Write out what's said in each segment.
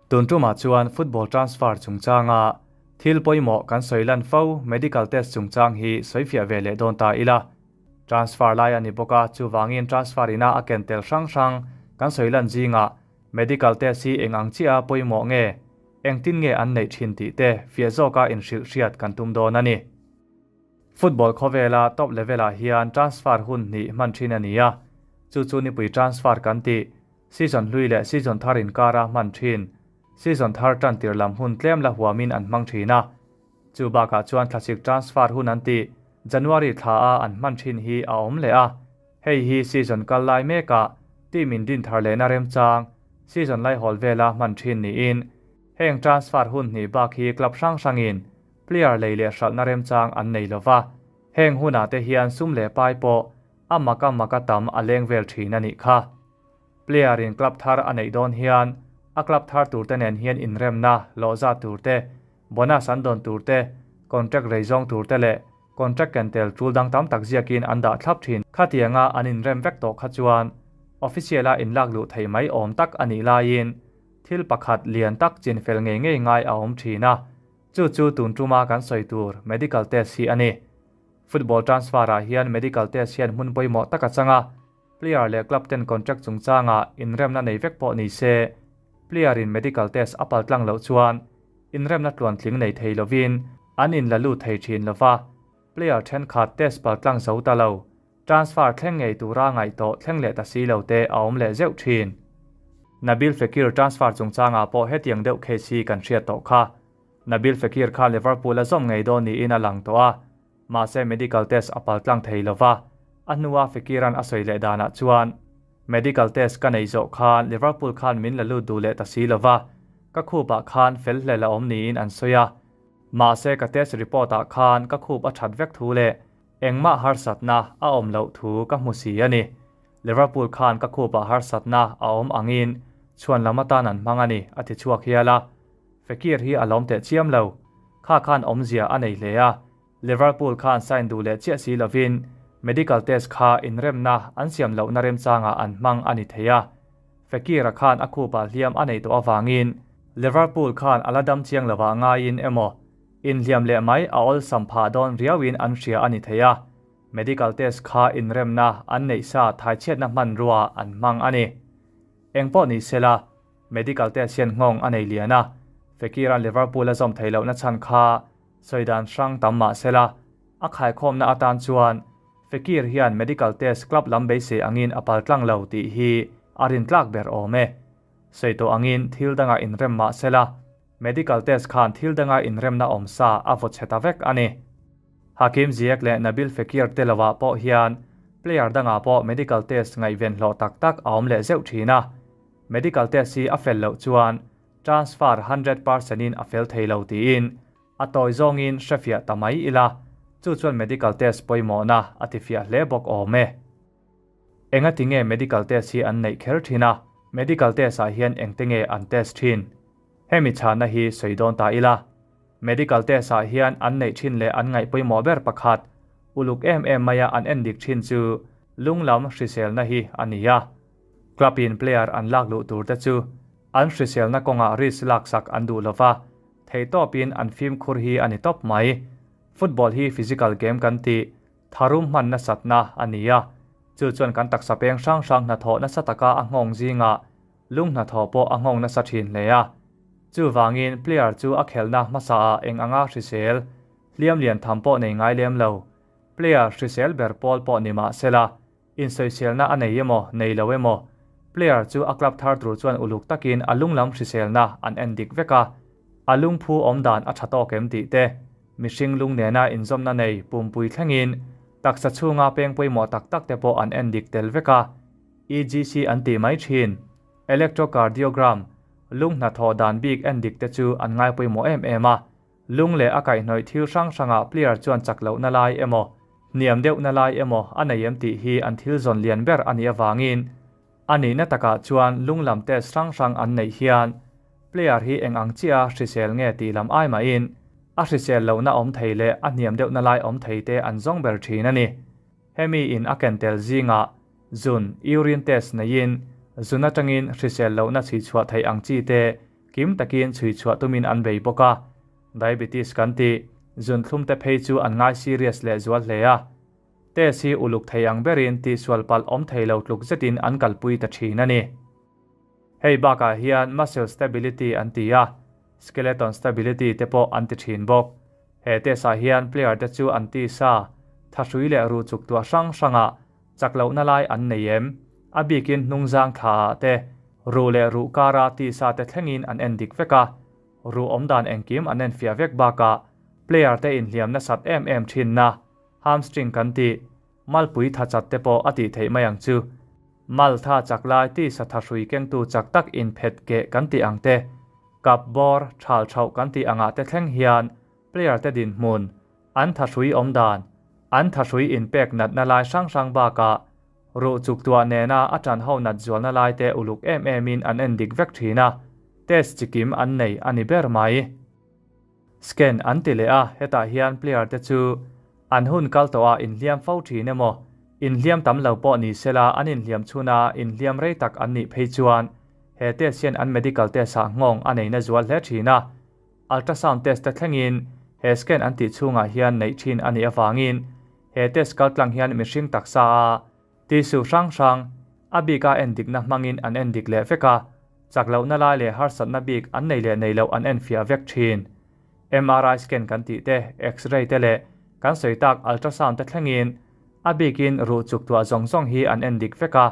Tun tumah chuan football transfer chungchanga thil pawimawh kan sawi lan fo medical test chungchang hi sawifiah ve leh dawn ta ila. Transfer lai a ni bawk a, chuvangin transfer ina a ken tel hrang hrang kan sawi lan zingah medical test hi eng ang chiah a pawimawh nge, engtin nge an neih thin tih te fiah zawka inhrilh hriat kan tum dawn a ni. Football khawvela top level ah hian transfer hun hnih hman thin a ni a, chu chu nipui transfer kan tih, season hlui leh season thar inkara hman thin, season thar tan tir lam hun tlem la huamin an hmang thin a. Chu bakah chuan thlasik transfer hun an tih, January thla a an hman thin hi a awm leh a, hei hi season kal lai mekah team in din thar lehna remchang, season laihawl vela hman thin niin, heng transfer hun hnih bak hi club hrang hrangin Player lei leh hralhna remchang an nei lo va, heng hunah te hian sum leh pai pawh a maka maka tam a leng vel thin a nih kha. Player in club thar a neih dawn hian a club thar tur te nen hian inremna hlawh zat tur te, bonus an dawn tur te, contract rei zawng tur te leh contract ken tel tul dang tam tak ziakin an dah thlap thin. Khatianga an inrem vek tawh kha chuan official a inlak luh theih mai awm tak a nih laiin thil pakhat lian tak chinfel ngei ngei ngai a awm thin a. Chu chu tun tuma kan sawi tur medical test hi a ni. Football transfer ah hian medical test hian hmun pawimawh tak a chang a, player leh club ten contract chungchangah inremna nei vek pawh ni se, player in medical test a pal tlang loh chuan inremna tluantling nei thei lovin an inla lut thei thin lova, player thenkhat test pal tlang zo ta lo, transfer thleng ngei tura ngaih tawh thleng leh ta si lo te a awm leh zeuh thin. Nabil Fekir transfer chungchangah pawh hetiang deuh case hi kan hriat tawh kha. Nabil Fekir kha Liverpool a zawm ngei dawn niin a lang tawh a, mahse medical test a pal tlang thei lova, a hnua Fekir-a'n a sawi leh danah chuan, Medical test ka nei zawh khan Liverpool khan min la lut duh leh ta si lova, ka khupah khan fel hlel a awm niin an sawi a, mahse ka test report-ah khan ka khup a that vek thu leh Engmah harsatna a awm loh thu ka hmu si a ni. Liverpool khan ka khupah harsatna a awm angin chhuan lam atan an hmang a ni, a ti chhuak hial a. Fekir hi a lawm teh chiam lo. Kha khan awmzia a nei hle a. Liverpool khan sign duh leh chiah si lovin medical test kha inremna an siam lohna remchangah an hmang a ni thei a. Fekir-a khan a khupah hliam a nei tawh avangin Liverpool khan a la dam chiang lovah ngaiin emaw Inhliam leh mai a awlsam phah dawn riauin an hria a ni thei a, medical test kha inremna an neih sa thaichhiatna hmanrua an hmang a ni. Engpawh ni sela, medical test hian nghawng a nei lian a, Fekir-a'n Liverpool a zawm theih lohna chhan kha sawi dan hrang tam mah sela, a khaikhawmna atan chuan Fekir hian medical test club lam beisei angin a paltlang lo tih hi a rintlak ber awm e. Sawi tawh angin thil dangah inrem mah sela, Medical test khan thil danga inremna awm sa a vaw chhe ta vek a ni. Hakim Ziyech leh Nabil Fekir te lovah pawh hian player dangah pawh medical test ngaihven hlawh tak tak a awm leh zeuh thin a. Medical test hi a fel loh chuan transfer 100% in a fel thei lo tiin a tawi zawngin hrefiah ta mai ila, chu chuan medical test pawimawhna a tifiah hle bawk awm e. Engati nge medical test hi an neih kher thin a, medical test ah hian engte nge an test thin? Hemi chhanna hi sawi dawn ta ila. Medical test ah hian an neih thin leh an ngaih pawimawh ber pakhat, uluk em em maia an endik thin chu lung lam hriselna hi a ni a. Club in player an lak luh tur te chu an hriselna kawngah risk laksak an duh lova, theihtawpin an fimkhur hi a ni tawp mai. Football hi physical game kan tih Tharum hman nasatna a ni a, chu chuan kan taksa peng hrang hrang hnathawh nasa taka a nghawng zingah lung hnathawh pawh a nghawng nasa thin hle a. Chuvangin player chu a khelhna hmasaah eng anga hrisel, hliam lian tham pawh nei ngai lem lo, player hrisel ber pawl pawh ni mah sela, insawiselna a nei emaw nei lo emaw, player chu a club thar tur chuan uluk takin a lung lam hriselna an en dik vek a, a lungphu awm dan a tha tawk em tih te, Mihring lung nena inzawmna nei pumpui thlengin taksa chhunga peng pawimawh tak tak te pawh an en dik tel vek a, EGC an tih mai thin. Electrocardiogram, lung hnathawh dan bik en dik te chu an ngai pawimawh em em a, lung leh a kaihhnawih thil hrang hrangah player chuan chak lohna lai emaw, hniam deuhna lai emaw a nei em tih hi an thil zawn lian ber a nih avangin a nihna takah chuan lung lam test hrang hrang an neih hian player hi eng ang chiah a hrisel nge tih lam ai mahin a hrisel lohna awm thei leh a hniam deuhna lai awm thei te an zawng ber thin a ni. Hemi in a ken tel zingah zun, urine test, neiin zun atangin hrisel lohna chhuichhuah theih ang chi te. Kim takin chhui chhuah tumin an bei bawk a. Diabetes kan tih, zunthlum te phei chu an ngai serious leh zual hle a. Test hi uluk thei ang berin tihsual palh awm thei lo tluk zetin an kalpui ta thin a ni. Hei bakah hian muscle stability an ti a, skeleton stability te pawh an ti thin bawk. He test ah hian player te chu an tisa, thahrui leh ruh chuk tuah hrang hrangah chak lohna lai an nei em? A bikin hnungzang thla ah te, ruh leh ruh kara tisa te thlengin an en dik vek a, ruh awmdan engkim an enfiah vek bakah player te inhliam nasat em em thinna hamstring kan tih malpui tha chat te pawh a tih theih mai ang chu. Mal tha chak lai tisa thahrui kengtu chak tak inphet keh kan tih ang te, kap bawr thal thauh kan tih angah te thleng hian player te dinhmun, an thahrui awm dan, an thahrui inpek natna lai hrang hrang bakah ruh chuk tuah nena a tan ho nat zualna lai te uluk em emin an en dik vek thin a, test chikim an nei a ni ber mai. Scan an ti leh a, hetah hian player te chu an hun kal tawh ah inhliam fo thin emaw, inhliam tam lo pawh ni sela an inhliam chhun a inhliam rei tak an nih phei chuan he test hian an medical test ah nghawng a nei na zual hle thin a. Ultrasound test te thlengin he scan an tih chhungah hian neih thin a nih avangin he test kaltlang hian mihring taksa a Tissue hrang hrang, a bika endikna hmangin an endik leh vek a, chak lohna lai leh harsatna bik an nei leh nei loh an enfiah vek thin. MRI scan kan tih te, X-ray te leh kan sawi tak ultrasound te thlengin a bikin ruh chuk tuah zawng zawng hi an endik vek a,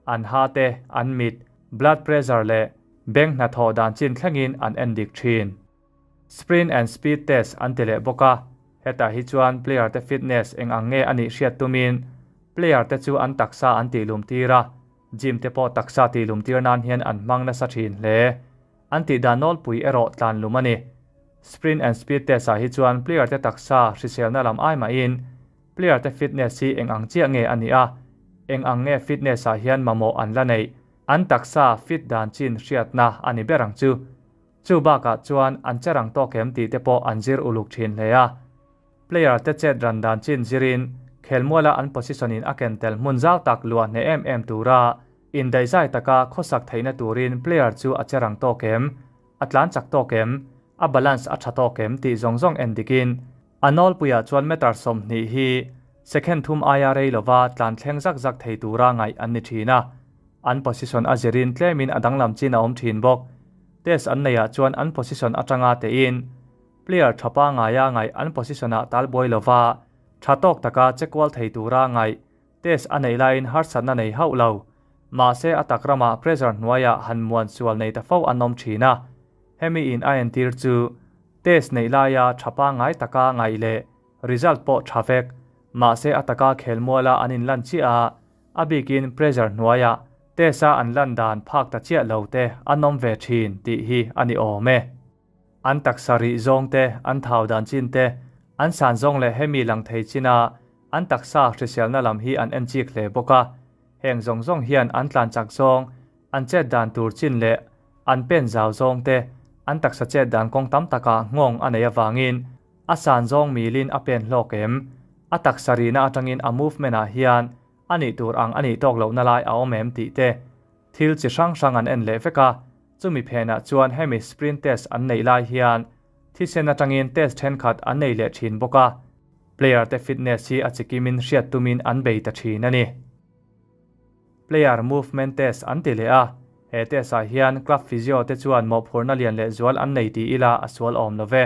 an ha te, an mit, blood pressure leh beng hnathawh dan chin thlengin an endik thin. Sprint and speed test an ti leh bawk a, hetah hi chuan player te fitness eng ang nge a nih hriat tumin player te chu an taksa an tihlum tir a, gym te pawh taksa tihlum tir nan hian an hmang nasa thin hle. An tih dan nawlpui erawh tlan lum a ni. Sprint and speed test ah hi chuan player te taksa hriselna lam ai mahin player te fitness hi eng ang chiah nge a nih a, eng ang nge fitness ah hian mamawh an la neih, an taksa fit dan chin hriatna a ni ber ang chu. Chu bakah chuan an che rang tawk em tih te pawh an zir uluk thin hle a. Player te chet ran dan chin zirin khelmuala an position in a ken tel hmun zau tak luah hneh em em tura indaihzai taka khawsak theihna turin player chu a che rang tawk em, a tlan chak tawk em, a balance a tha tawk em tih zawng zawng en dikin a nawlpuiah chuan meter 20 hi second thum aia rei lova tlan thleng zak zak thei tura ngaih an ni thin a. An position a zirin tlemin a danglam chin a awm thin bawk. Test an neihah chuan an position atanga tein player tha pangaia ngaih an position ah talbuai lova tha tawk taka che kual thei tura ngaih test a neih laiin harsatna nei hauh lo. Mahse a tak ramah pressure hnuaiah han muan sual nei ta fo an awm thin a. Hemi in a entir chu test neih laia tha pangai taka ngaih leh result pawh tha vek. Mahse a taka khelmuala an inlan chiah a, A bikin pressure hnuaiah test a an lan dan phak ta chiah lo te an awm ve thin tih hi a ni awm e. An taksa rih zawng te, an thau dan chin te, an san zawng leh hemi lang thei china an taksa hriselna lam hi an en chik hle bawk a. Heng zawng zawng hian an tlan chak zawng, an chet dan tur chin leh an pen zau zawng te, an taksa chet dan kawng tam takah nghawng a nei avangin A san zawng milin a pen hlawk em? A taksa rihna atangin a movement ah hian a nih tur ang a nih tawk lohna lai a awm em tih te thil chi hrang hrang an en leh vek a, chumi phenah chuan hemi sprint test an neih lai hian thisen atangin test thenkhat an nei leh thin bawk a, player te fitness hi a chikimin hriat tumin an bei ta thin a ni. Player movement test an ti leh a, he test ah hian club physio te chuan mawhphurhna lian leh zual an nei ti ila a sual awm lo ve.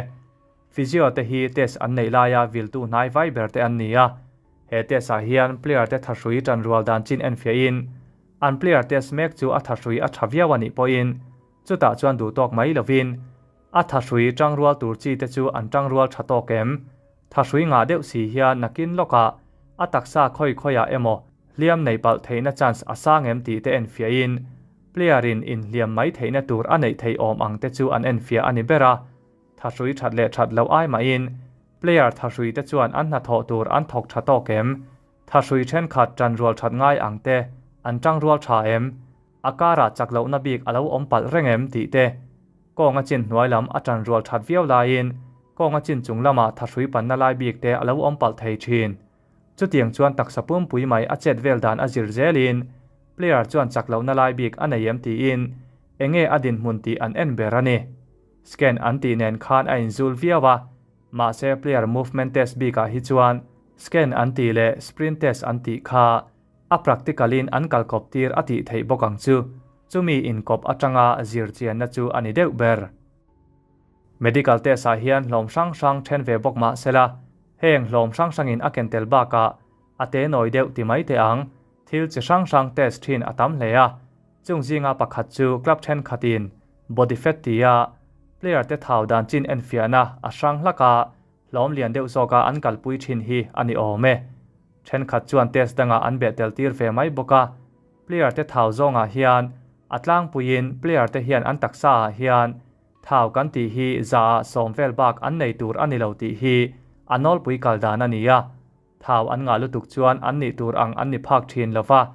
Physio te hi test an neih laia viltu hnai vai ber te an ni a, he test ah hian player te thahrui tan rual dan chin enfiahin an player test mek chu a thahrui a tha viau a nih pawhin chutah chuan duhtawk mai lovin a thahrui tangrual tur chi te chu an tangrual tha tawk em? Thahrui ngah deuh si hian nakin lawkah a taksa khawi khawiah emaw hliam nei palh theihna chance a sang em tih te enfiahin player in inhliam mai theihna tur a neih theih awm ang te chu an enfiah a ni ber a. Thahrui that leh that loh ai mahin player thahrui te chuan an hnathawh tur an thawk tha tawk em? Thahrui thenkhat tanrual that ngai ang te an tangrual tha em? A karah chak lohna bik a lo awm palh reng em tih te, kawnga chin hnuai lam a tan rual that viau laiin kawnga chin chung lamah thahrui panna lai bik te a lo awm palh thei thin. Chutiang chuan taksa pumpui mai a chet vel dan a zir zelin player chuan chak lohna lai bik a nei em tiin. enge a dinhmun tih an en ber a ni. Scan an tih nen khan a inzul viau a, mahse player movement test bikah hi chuan scan an tih leh sprint test an tih kha a practical in an kalkawp tir a tih theih bawk ang chu. Chumi inkawp atanga zir chianna chu a ni deuh ber. Medical test ah hian hlawm hrang hrang then ve bawk mah sela, heng hlawm hrang hrangin a ken tel bakah a te nawi deuh ti mai teh ang, thil chi hrang hrang test thin a tam hle a, chung zinga pakhat chu club thenkhatin body fat tia player te thau dan chin enfiahna a hrang hlak a, hlawm lian deuh zawka an kalpui thin hi a ni awm e. Thenkhat chuan test dangah an beh tel tir ve mai bawk a, player te thau zawngah hian a tlangpuiin player te hian an taksa ah hian Thau kan tih hi zaah sawm vel bak an nei tur a ni lo tih hi a nawlpui kal dan a ni a. Thau an ngah lutuk chuan an nih tur ang an ni phak thin lo va.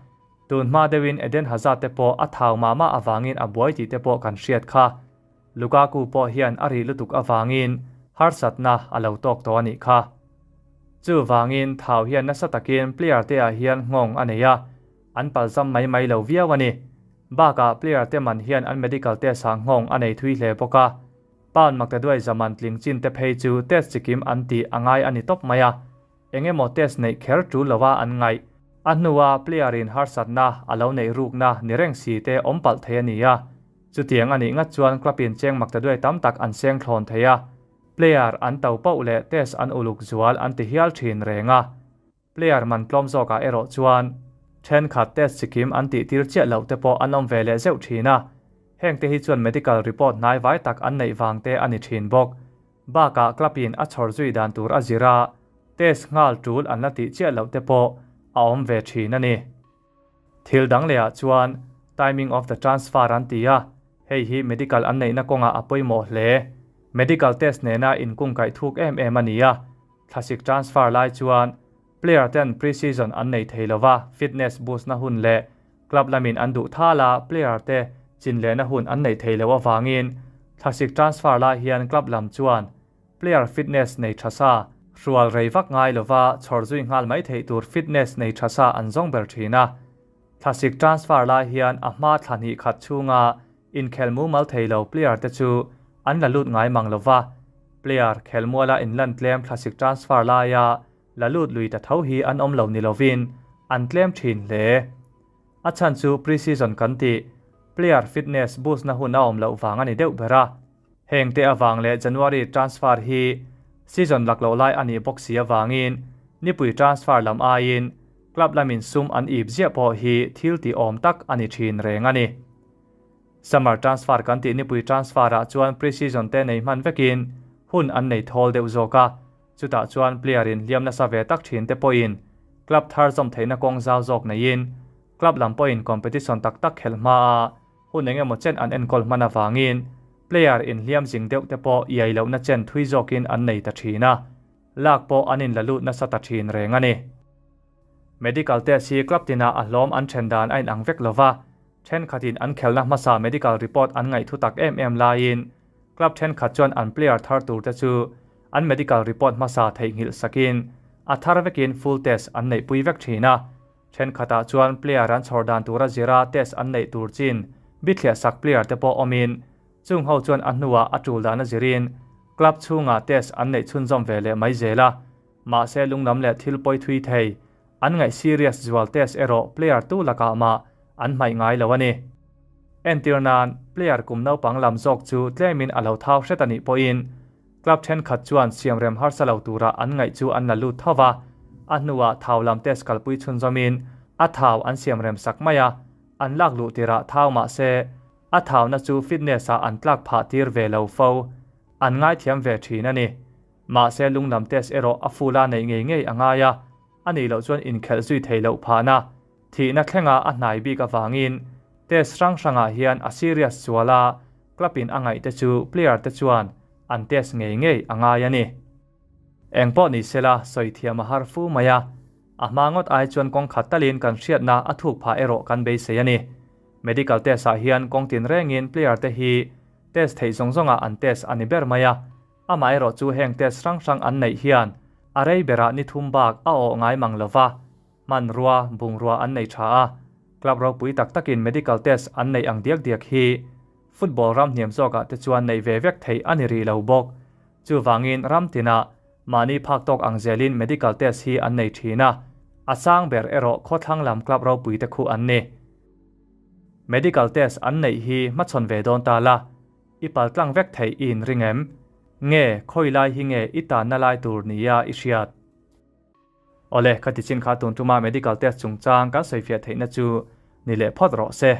Tun hma deuhin Eden Hazard te pawh a thau mah mah avangin a buai tih te pawh kan hriat kha. Lukaku pawh hian a rih lutuk avangin harsatna a lo tawk tawh a nih kha. Chuvangin thau hian nasa takin player te ah hian nghawng a nei a, an palzam mai mai lo viau a ni. Bakah player te man hian an medical test ah nghawng a nei thui hle bawk a. Pound maktaduai zaman tling chin te phei chu test chikim an tih a ngai a ni tawp mai a. Eng emaw test neih kher tul lo a an ngaih. A hnua player in harsatna a lo neih rukna ni reng si te awm palh thei a ni a. Chutiang a nih ngat chuan club in cheng maktaduai tam tak an seng thlawn thei a. Player an to pauh leh test an uluk zual an ti hial thin reng a. Player man tlawm zawkah erawh chuan thenkhat test chikim an tih tir chiah loh te pawh an awm ve leh zeuh thin a, heng te hi chuan medical report hnai vai tak an neih vang te a ni thin bawk. Bakah club in a chhawr zui dan tur a zir a, test nghal tul an la tih chiah loh te pawh a awm ve thin a ni. Thil dang lehah chuan timing of the transfer an ti a, hei hi medical an neihna kawngah a pawimawh hle. Medical test nena inkungkaih thuk em em a ni a, Thlasik transfer lai chuan player ten pre-season an nei thei lova, fitness boost na hun leh club lamin an duh thal a, player te chin lehna hun an neih thei loh avangin thlasik transfer lai hian club lam chuan player fitness nei tha sa, hrual rei vak ngai lova chhawr zui nghal mai theih tur fitness nei tha sa an zawng ber thin a. Thlasik transfer lai hian a hma thla hnih khat chhunga Inkhel mumal thei lo player te chu an la lut ngai mang lova, player khelmuala inlan tlem thlasik transfer laia la lut lui ta tho hi an awm lo ni lovin an tlem thin hle. A chhan chu pre-season kan tih, player fitness boost na hun a awm loh vang a ni deuh ber a. Heng te avang leh January transfer hi season lakloh lai a nih bawk si avangin nipui transfer lam aiin club lamin sum an ip ziah pawh hi thil tih awm tak a ni thin reng a ni. Summer transfer kan tih nipui transfer ah chuan pre-season te nei hman vekin hun an nei thawl deuh zawk a, chutah chuan player in hliam nasa ve tak thin te pawhin club thar zawm theihna kawng zau zawk neiin club lam pawhin competition tak tak khelh hma a hun eng emaw chen an enkawl hman avangin player in hliam zing deuh te pawh iai lohna chen thui zawkin an nei ta thin a, lak pawh an in la lut nasa ta thin reng a ni. Medical test hi club tinah a hlawm an then dan a inang vek lova, thenkhatin an khelna hmasa medical report an ngaihthu tak em em laiin club thenkhat chuan an player thar tur te chu an medical report hmasa theihnghilh sakin a thar vekin full test an neihpui vek thin a, thenkhatah chuan player an chhawr dan tura zira test an neih tur chin bithliah sak player te pawh awmin chung ho chuan a hnuah a tul dana zirin club chhungah test an neih chhunzawm ve leh mai zel a. Mahse lunglam leh thil pawi thui thei, an ngaih serious zual test erawh player tu lakah mah an hmaih ngai lo a ni. Entir nan, player kum naupang lam zawk chu tlemin a lo thau hret a nih pawhin club thenkhat chuan siamrem harsa lo tura an ngaih chu an la lut tho va, a hnuah thau lam test kalpui chhunzawmin a thau an siamrem sak mai a, an lak luh tirah thau mahse a thauna chu fitness ah an tlak phah tir ve lo fo, an ngaithiam ve thin a ni. Mahse lunglam test erawh a full a neih ngei ngei a ngai a, a nih loh chuan inkhelh zui thei loh phahna, thihna thlenga a hnai bik avangin test hrang hrangah hian a serious zual a, club in a ngaih te chu player te chuan an test ngei ngei a ngai a ni. Engpawh ni sela sawi thiam a har fu mai a, a hma ngawt ai chuan kawng khat talin kan hriatna a thuk phah erawh kan beisei a ni. Medical test ah hian kawng tinrengin player te hi test theih zawng zawngah an test a ni ber mai a, Amaherawh chu heng test hrang hrang an neih hian a rei berah ni thum bak a awh ngai mang lo va, hmanrua, bungrua an nei tha a, club ropui tak takin medical test an neih ang diak diak hi. Football ram hniam zawkah te chuan neih ve vek theih a ni rih lo bawk. Chuvangin ram tinah mahni phak tawk ang zelin medical test hi an nei thin a, a sang ber erawh khawthlang lam club ropui te khu an ni. Medical test an neih hi hmachhawn ve dawn ta la, i paltlang vek theih i inring em? Nge khawi lai hi nge i tanna lai tur nia i hriat? Awle, ka ti chin kha tun tuma medical test chungchang kan sawifiah theihna chu ni leh phawt rawh se.